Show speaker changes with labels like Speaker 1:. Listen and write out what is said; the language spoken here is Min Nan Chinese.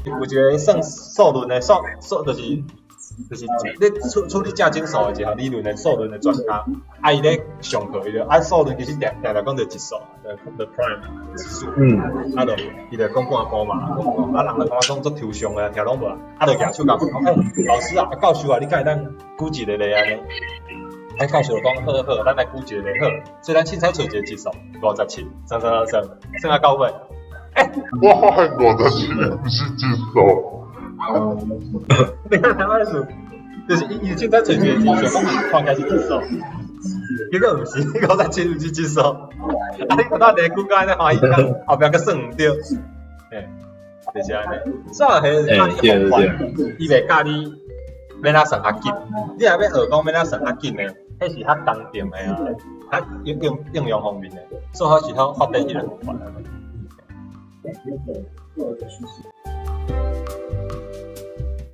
Speaker 1: 有一个算數論的數數，就是咧處理正整數的一項理論的數論的專家，啊，伊咧上課，伊就啊數論其實定定來講就質數，the prime 質數，啊就伊就講半晡嘛，講啊人就感覺講足抽象的，聽攏無，啊就舉手共問講，欸，老師啊，教授啊，你敢會當舉一個例按呢？啊教授就講好好，咱來舉一個例好，所以咱凊彩揣一個質數，57，算算算算，算啊到尾。欸，
Speaker 2: 我發現57毋是質數。
Speaker 1: 你看台灣數，就是伊凊彩揣一個質數，講看起來是質數，結果毋是，57毋是質數。啊，你看佇咧谷歌按呢歡喜講，後壁閣算毋對，欸，就是按呢。數學是教你方法，伊袂教你欲按怎算較緊。你若欲學講欲按怎算較緊的，彼是較工程的啊，較應用方面的。數學是較發展彼个方法。